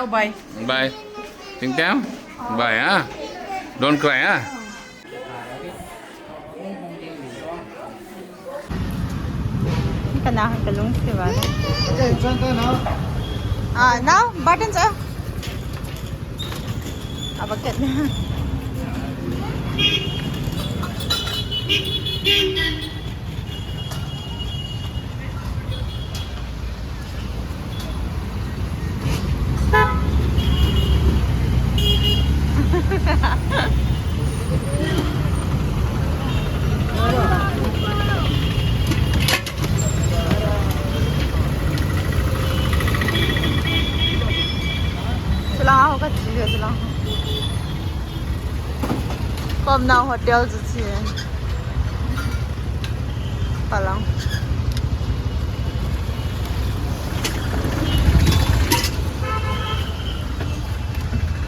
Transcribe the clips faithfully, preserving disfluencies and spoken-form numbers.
Bye. Bye. Ting tang. Bye, ha? Don't cry, ha? Kana kalung siwa. Ah, now, button sa. Abakat na. Silang ako ka chiyo, silang. Kom na hotel chu chi. Palang.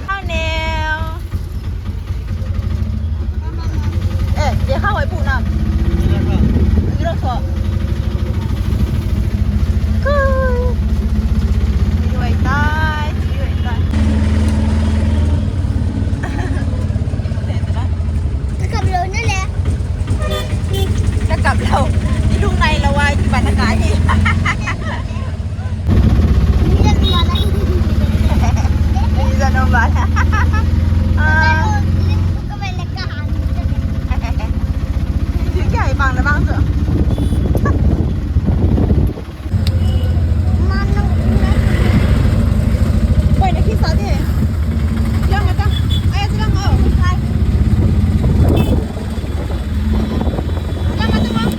Hao neo. Eh, dia hao ai pu na. Iro so. Ku. Iro ai tai, iro ai tai. จะกลับแล้วนี่แหละ จะกลับแล้ว นี่ลูกในแล้ววะ ที่บ้านอากาศนี่ นี่จะมาแล้ว นี่จะนอนบ้าน อ่า ก็ไปเล็กกะหา ที่ใหญ่บางนะบางเถอะ Wait, na kisa de. Lang ata. Ay, ito lang, oh. Lang ata, ma'am.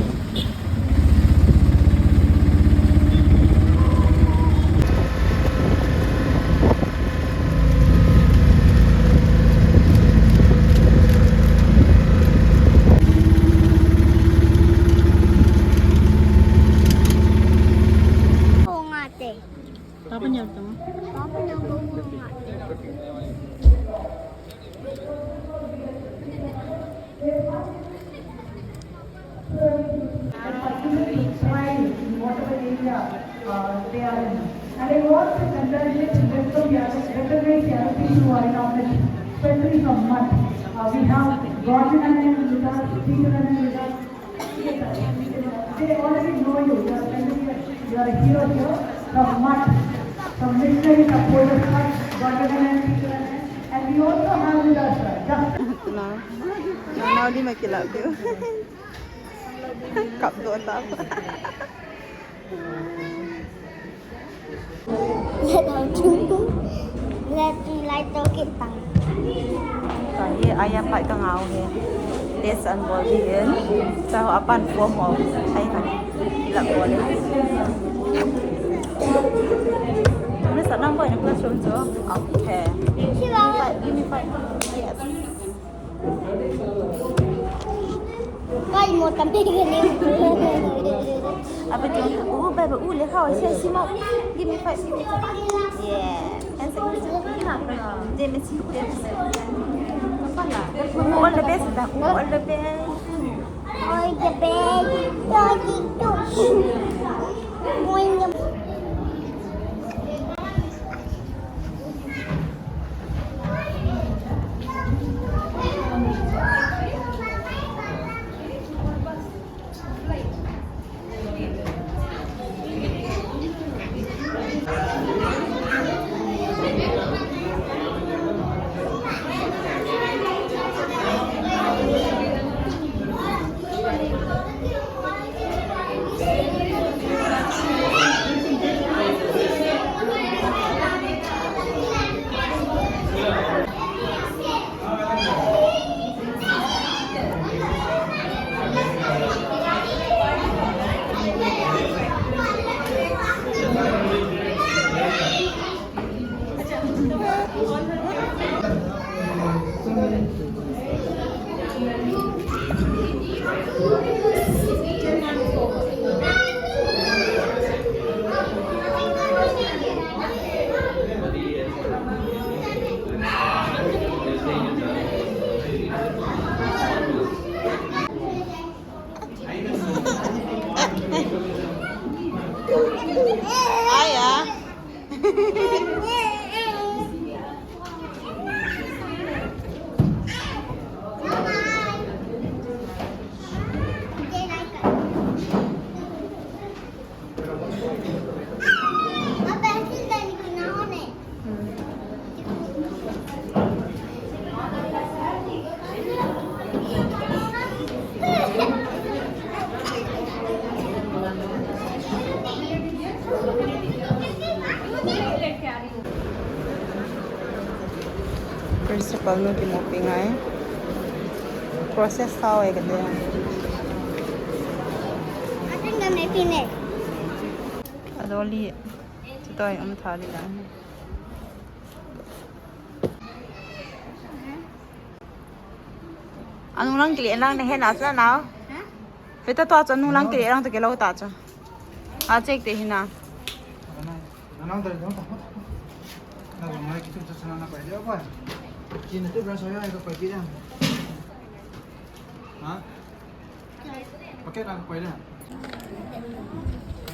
Oo nga, ate. Papa niya ito. Papa niya ito. Try in whatever area, uh, they are in. And I want to congratulate and welcome the other, recognize the other people who are in our midst, especially from Math. Uh, we have Gordon and with us, Peter and with us. They already know you. You are familiar. You are a hero here from Math, from Missionary Supporters Math, Gordon and Peter and, and we also have with us, uh, Justin. Now, di makilap yun. Kap doon tao. Let me light the kitang. Ka hi, aya pai ka ngau hi. Test and bol hi hin. Sa ho apan form ho. Ai ka. Ila bol. Ni sa nang bol ni classroom chu. Okay. Give me five. Give me five. Yes. Kai mo tampi gini. Apa tu? Oh, baby, oh, lekha, oh, saya simak. Give me five. Yeah. Kan saya. Dia mesti, dia mesti. All the best, dah. All the best. All the best. All the best. Kol nu kimu pi ngai. Process sao e kate. Atin ka me pi ne. Adoli. Chutoi um tha di lang. Anung lang kile lang ne hena sa nao. Heta to cha nung lang kile lang to kilo ta cha. A check te hina.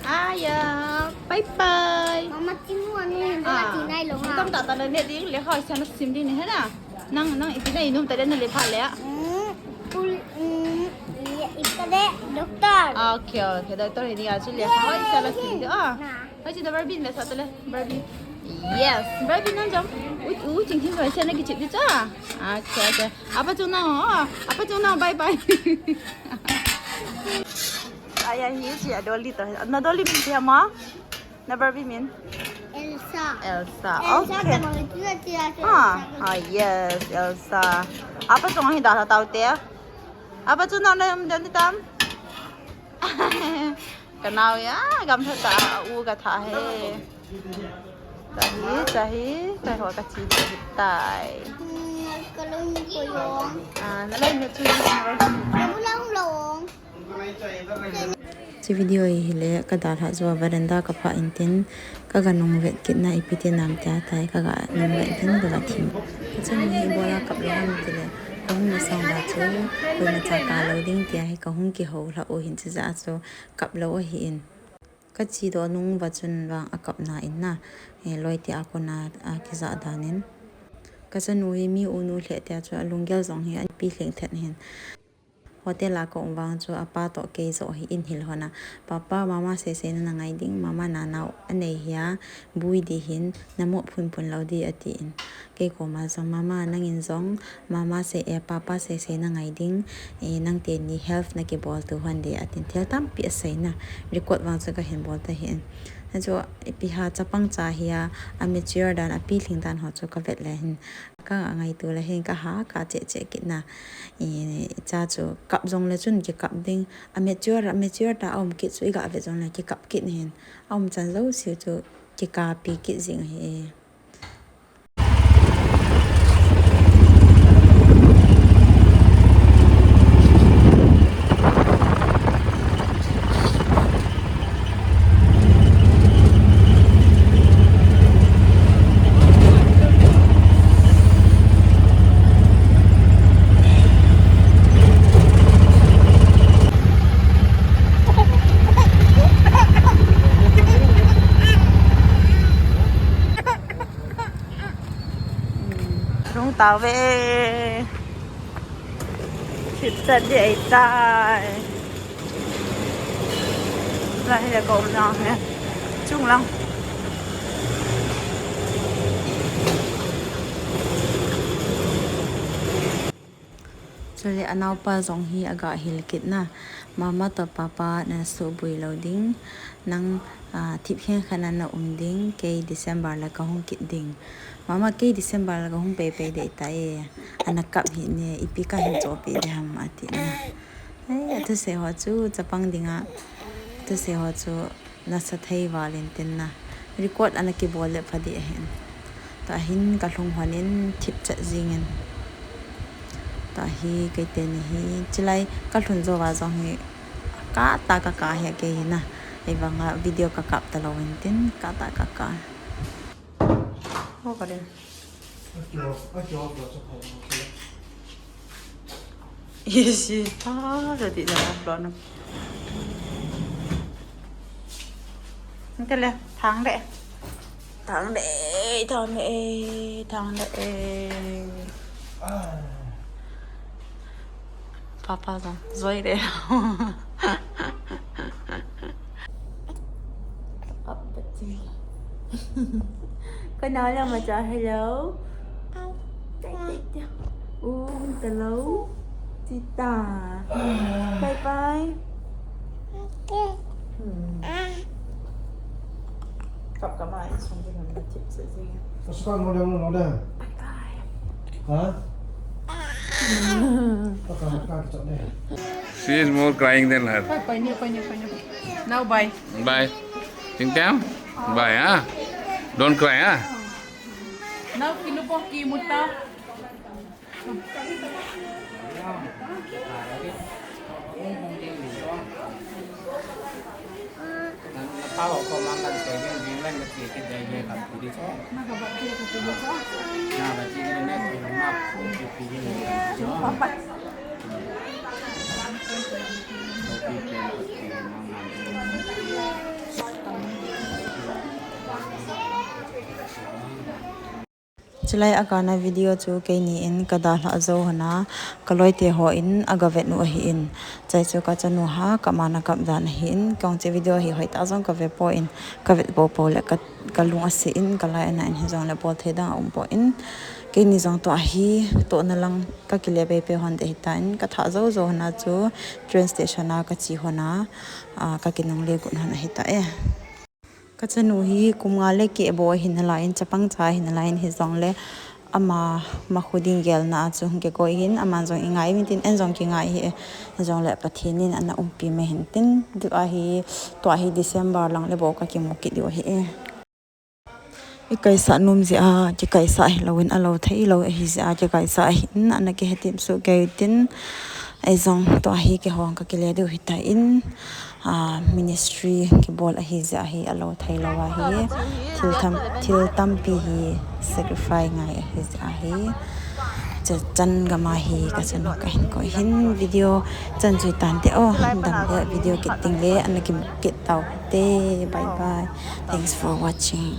Aya, bye bye. Mama, tinu anu hin ba ti nai lo ha. Tam ta ta le ne ding le hoi sa na sim ding ne ha na. Nang, nang iti na inum ta le na le pha le. Mm, pul, mm, i, ita de, doctor. Okay, okay, doctor hi ni a chu le hoi sa na sim ding. Ah. Na. Hoi si da Barbie me sa ta le, Barbie. Yes, Barbie nang jam. U, u ching ching hoi sa na ki chip di cha. Okay, okay. Apa chu na ho? Apa chu na, bye bye. Aya hi si Adoli to. Na Dolly min tia ma? Na Barbie min? Elsa. Elsa. Elsa. Okay. Ka mang tia tia tia. Ah, Elsa. Ah, yes, Elsa. Apa chu hi da tau te? Apa chu na na um dan tam? Ka nao ya, gam tha ta, u ka tha he. Tahi, tahi, ka ho ka chi tai. Hmm, ka lung ko yong. Ah, na lai me chu ni. Ka bu long long. Chi video hi le ka dalha jo veranda ka pha in tin ka ga nung vet kit na ipi ti nam tia tai ka ga nung vet tin ka ga thim. Ka chun hi bola kap lo ham ti le ka hung na sang ba chu ko na cha ka lo ding tia hi ka hung ki ho hla u hin chi ja chu kap lo u hi in. Ka chi do nung va chun vang a kap na in na, eh, loi ti a ko na, a, ki za dan in. Ka chanu hi mi u nu hle tia chu a lunggel jong hi a pi hleng thet hin. Hotel a ka um vang chu a pa to kei zo hi in hil hona. Papa, mama sei sei na na ngai ding, mama na nau a nei hi a, bui di hin, na mo phun phun lo di a ti in. Kei koma jong, mama, nangin jong, mama sei, eh, papa sei sei na ngai ding, eh, nang teni help na kibol tu hon di, atin thil tampi asei na, record vang chu kahin bol ta hin. Achu, ipi ha chapang cha hi a, a mature dan, a pi hleng dan ho chu kavet le hin. Ka ngai tu le hin, ka ha, ka che che kit na. I, cha chu kap jong le chun kikap ding. A mature, a mature ta a um kit chu i ga vet jong le kikap kit hin. A um chan jo siu chu kikapi kit jing hi. Rung tau ve. Thipchet di ahitai. Lai hi le ka um lang hi. Chung lang. Chule anaopa jong hi aga hil kit na. Mama to papa na subui lo ding. Nang, ah, thip khen khat na na um ding. Kei December la ka hung kit ding. Mama, kei December la ka hung pei pei dei tai. Ana kap hi ne, ipi kahin chohpeh de ham ati na. Ei, athusei ho chu chapang dinga. Athusei ho chu nasa thei val in tin na. Record ana kibol le pha di ahin. Tahin ka lhung hon in thipchet jing in. Tahi kei teni hi chilai ka lhun jou va jong hi ka ta ka ka hi kei hi na. Ei vang a video ka kap ta lou in tin ka ta ka ka. Ho ka din. Isi, ta, jadi na upload na. Nte le, thang de. Thang de, thang de, thang de. Papa jong joi de. Up the tree. Ka nao lang ma cha, hello. Ui, hello. Tita. Bye bye. Hmm. Kap kap ma, insung din na tip sa jing. Pasukan mo lang mo lang. Bye bye. She is more crying than her. Now bye. Bye. Tingtang? Bye, ha? Don't cry, ha? Now kinupo kimuta. Chulai a kana video chu keini in kadalhah jou hon a, kaloite hon agavet u ahin. Chai chu kachanu ha, kaman akap dan ahin. Kong che video hi hoitah jong kave poi, kavet popo le ka, kalung ase in, kalai ana in hijongle bolthei dang aumpoi. Keini jong tua hi, tohna lang kakile pei pei hon ding ahitan, kathah jou jou hon a chu train station a kache hon a, a, kakinungle got hon ahitai. Kachanu hi kum nga le keh bou ahi nalaiyin, chapang cha ahi nalaiyin, hijongle ama makhu ding gelna a chu hung kikoi in, aman jong ingai mitin, en jong kingai hi e, hijongle Pathen in ana umpi mai hintin, tua hi, tua hi December lang le bou kakimu kit diu ahi e. Ikaisah nom jeh a, kikaisah hilouvin alou theilou ahi jeh a, kikaisah ahin, ana kihethem soh kei tin, eijong tua hi kihong kakile diu hitan, a, ministry kibol ahi jeh a hi alou theilou ahi, thil tam, thil tampi hi sacrifice ngai ahi jeh a hi, chachan gam a hi kachanu kahin koi hin video chan chu tante o, damle video kit tengle ana kimu kit taute, bye bye, thanks for watching.